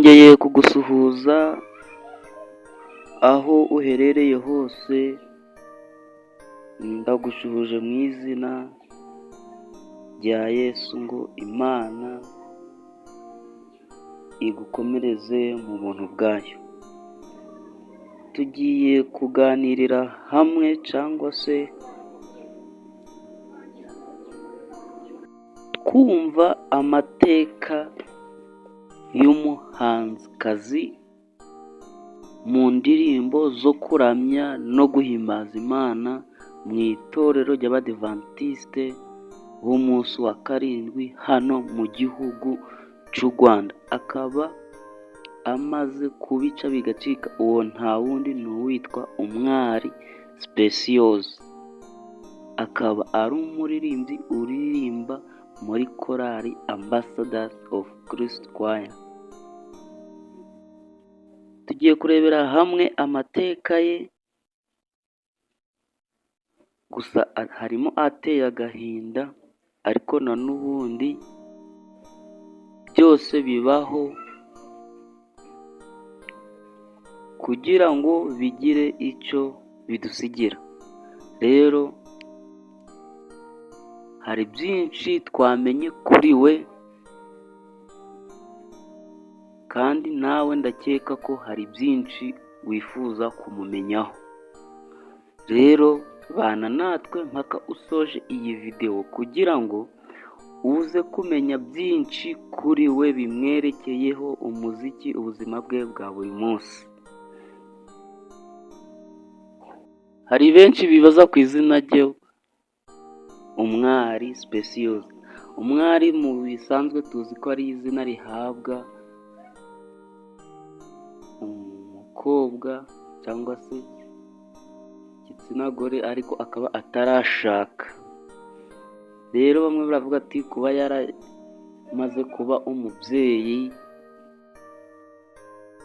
Nongeye kugusuhuza aho uherereye hose, ndagushuhuje mu izina rya Yesu ngo Imana igukomereze mu buntu bwayo. Tugiye kuganirira hamwe cyangwa se twumva amateka y'umuhanzikazi mu ndirimbo zo kuramya no guhimbaza Imana mu itorero ry'Abadivantisite b'umunsi wa karindwi hano mu gihugu cy'u Rwanda. Akaba amaze kubica bigacika, uwo nta wundi ni uwitwa Umwari Speciose. Akaba ari umuririmbyi uririmba muri korali Ambassadors of Christ Choir. Tugiye kurebera hamwe amateka ye, gusa harimo ateye agahinda, ariko na n'ubundi byose bibaho kugira ngo bigire icyo bidusigira. Rero hari byinshi twamenye kuri we, kandi nawe ndakeka ko hari byinshi wifuza kumumenyaho. Rero bana natwe mpaka usoje iyi videwo kugira ngo uze kumenya byinshi kuri we bimwerekeyeho, umuziki, ubuzima bwe bwa buri munsi. Hari benshi bibaza ku izina rye Umwari Speciose. Umwari mu bisanzwe tuzi ko ari izina rihabwa umukobwa cyangwa se igitsina gore ariko akaba atarashaka. Rero bamwe baravuga ati kuba yaramaze kuba umubyeyi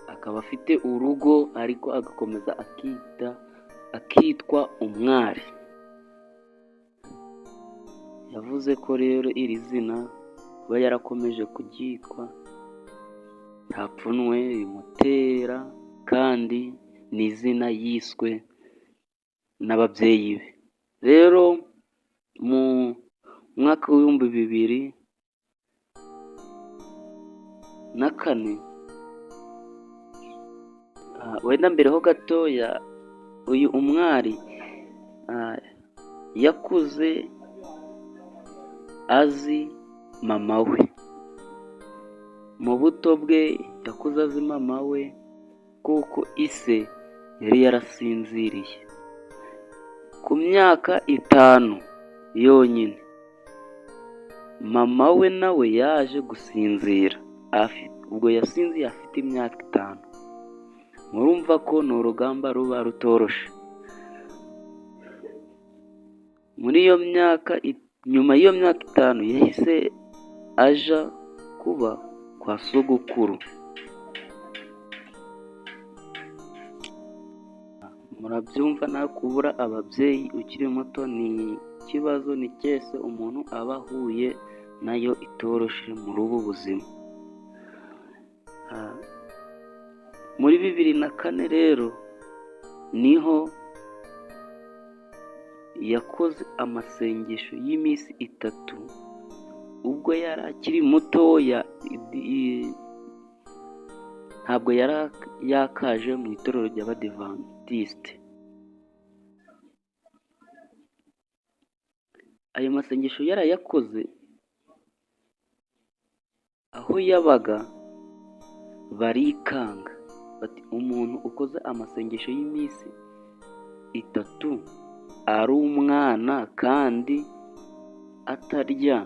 akaba afite urugo ariko agakomeza akitwa umwari. Yavuze ko rero iri zina kuba yarakomeje kuryitwa nta pfunwe rimutera, kandi ni izina yiswe n'ababyeyi be. Rero mu mwaka w'2004, wenda mbere ho gatoya, uyu Umwari yakuze azi mama we. Mu buto bwe yakuze azi mama we kuko ise yari yarasinziriye. Ku myaka 5 yonyine mama we nawe yaje gusinzira, ubwo yasinziye afite imyaka 5. Murumva ko ni urugamba ruba rutoroshe. Muri iyo myaka, nyuma y'iyo myaka 5 yahise aja kuba kwa sogokuru. Murabyumva nawe, kubura ababyeyi ukiri muto ni ikibazo, ni cyese umuntu aba ahuye nayo itoroshe muri ubu buzima. Muri 2004 rero niho yakoze amasengesho y'iminsi 3, ubwo yari akiri mutoya, ntabwo yari yakaje mu itorero ry'Abadivantisite. Ayo masengesho yarayakoze aho yabaga barikanga bati umuntu ukoze amasengesho y'iminsi 3 ari umwana kandi atarya,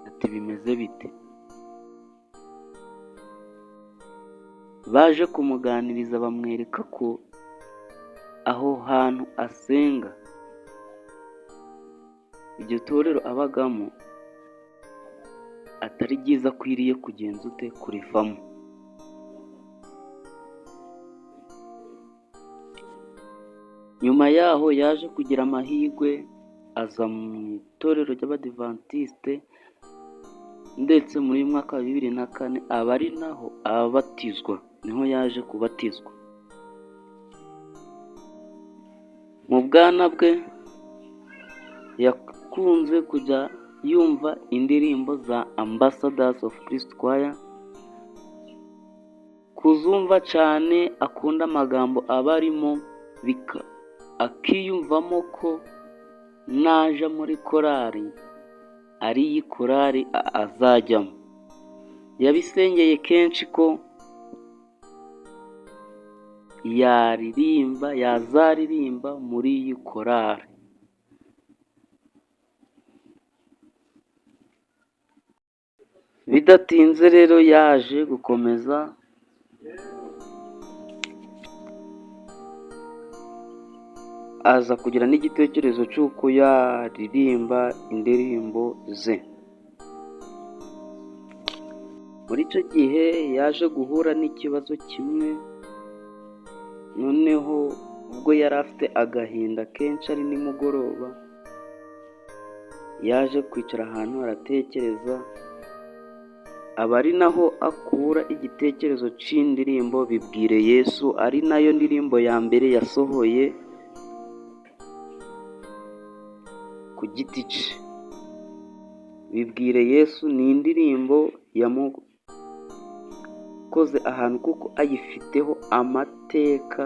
ati bimeze bite? Baje kumuganiriza bamwereka ko aho hantu asenga, iryo torero abagamo atari ryiza, akwiriye kugenza ute kurivamo. Nyuma yaho yaje kugira amahirwe aza mu itorero ry'Abadivantisite, ndetse muri uyu mwaka wa 2004 aba ari naho abatizwa. niho yaje kubatizwa. Mu bwana bwe yakunze kujya yumva indirimbo za Ambassadors of Christ Choir, kuzumva cyane akunda amagambo aba arimo, akiyumvamo ko naja muri korali ari iyi korali azajyamo. Yabisengeye kenshi ko yaririmba, yazaririmba muri iyi korali. Bidatinze rero yaje gukomeza aza kugira n'igitekerezo cy'uko yaririmba indirimbo ze. Muri icyo gihe yaje guhura n'ikibazo kimwe, noneho ubwo yari afite agahinda kenshi ari nimugoroba, yaje kwicara ahantu aratekereza, aba ari naho akura igitekerezo cy'indirimbo Bibwire Yesu, ari nayo ndirimbo ya mbere yasohoye ku giti cye. Bibwire Yesu ni indirimbo yamukoze ahantu kuko ayifiteho amateka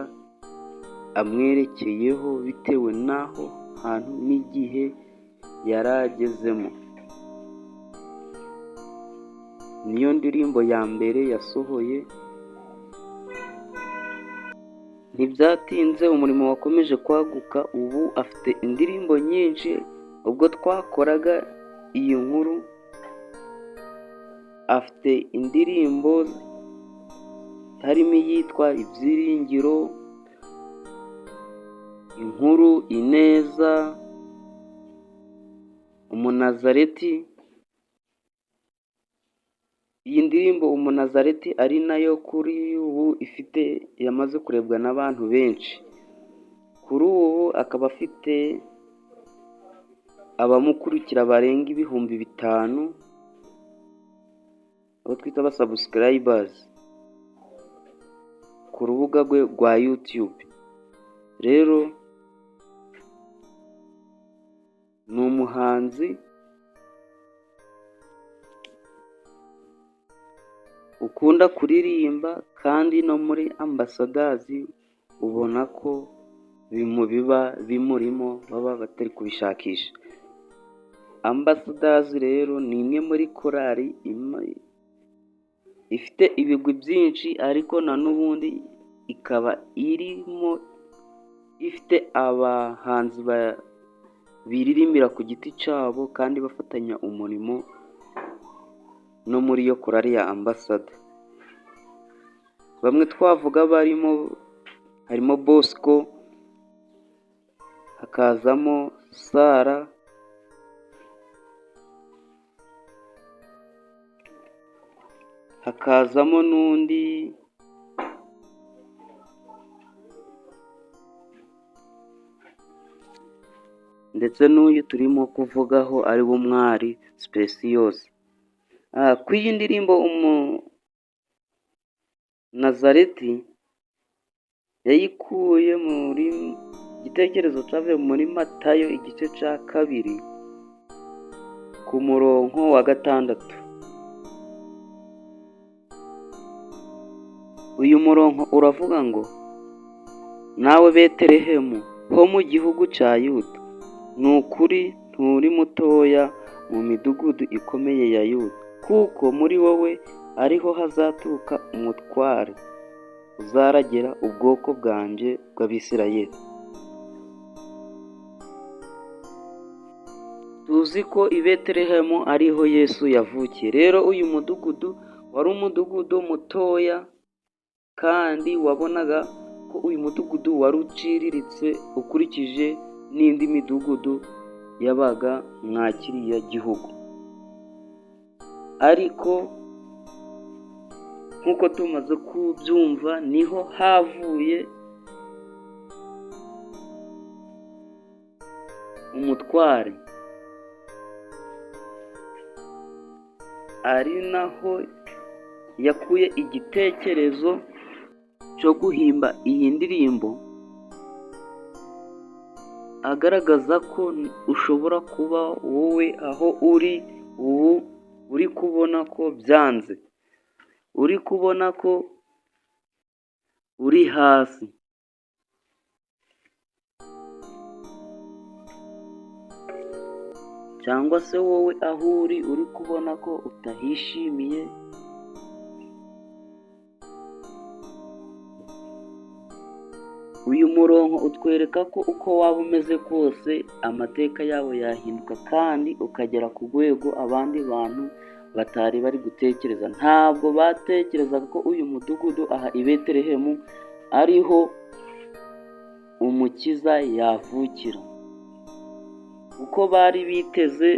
amwerekeyeho bitewe n'aho hantu n'igihe yari agezemo. Niyo ndirimbo ya mbere yasohoye. Ntibyatinze umurimo wakomeje kwaguka, ubu afite indirimbo nyinshi. Ubwo twakoraga iyi nkuru afite indirimbo harimo iyitwa Ibyiringiro, Inkuru, Ineza, Umunazareti. Iyi ndirimbo Umunazareti ari nayo kuri ubu ifite yamaze kurebwa n'abantu benshi. Kuri ubu akaba afite abamukurikira barenga 5000, abo twita aba subscribers ku rubuga rwe rwa YouTube. Rero ni umuhanzi ukunda kuririmba, kandi no muri Ambassadors ubona ko biba bimurimo, baba batari kubishakisha. Ambassadors rero ni imwe muri korali ifite ibigwi byinshi, ariko na n'ubundi ikaba irimo ifite abahanzi biririmbira ku giti cyabo kandi bafatanya umurimo no muri iyo korali ya Ambassador. Bamwe twavuga barimo harimo Bosco, hakazamo Sara, hakazamo n'undi ndetse n'uyu turimo kuvugaho ari wo Umwari Speciose. Ku iyi ndirimbo Umunazareti yayikuye muri igitekerezo cyavuye muri Matayo igice cya 2 ku murongo wa 6. Uyu murongo uravuga ngo: nawe Betelehemu ho mu gihugu cya Yuda, ni ukuri nturi mutoya mu midugudu ikomeye ya Yuda, kuko muri wowe ariho hazaturuka umutware uzaragira ubwoko bwanjye bw'Abisirayeli. Tuzi ko i Betelehemu ariho Yesu yavukiye. Rero uyu mudugudu wari umudugudu mutoya, kandi wabonaga ko uyu mudugudu wari uciriritse ukurikije n'indi midugudu yabaga mwa kiriya gihugu. Ariko nk'uko tumaze kubyumva, niho havuye umutware, ari naho yakuye igitekerezo cyo guhimba iyi ndirimbo, agaragaza ko ushobora kuba wowe aho uri ubu uri kubona ko byanze, uri kubona ko uri hasi, cyangwa se wowe aho uri uri kubona ko utahishimiye. Uyu murongo utwereka ko uko waba umeze kose amateka yabo yahinduka kandi ukagera ku rwego abandi bantu batari bari gutekereza. Ntabwo batekerezaga ko uyu mudugudu aha i Betelehemu ariho Umukiza yavukira, uko bari biteze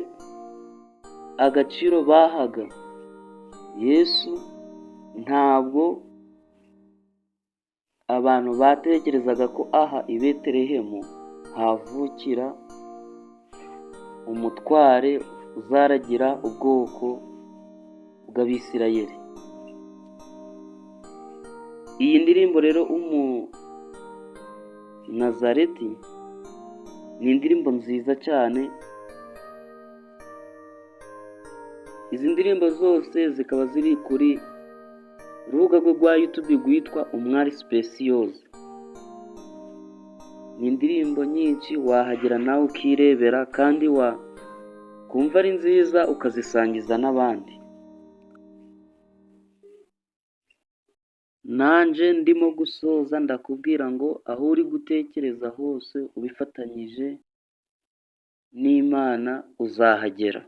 agaciro bahaga Yesu, ntabwo abantu batekerezaga ko aha i Betelehemu havukira umutware uzaragira ubwoko bw'Abisirayeli. Iyi ndirimbo rero Umunazareti ni indirimbo nziza cyane. Izi ndirimbo zose zikaba ziri kuri urubuga rwe rwa YouTube rwitwa Umwari Speciose. Ni indirimbo nyinshi wahagera nawe ukirebera kandi wakumva ari nziza ukazisangiza n'abandi. Nanjye ndimo gusoza ndakubwira ngo aho uri gutekereza hose ubifatanyije n'Imana uzahagera.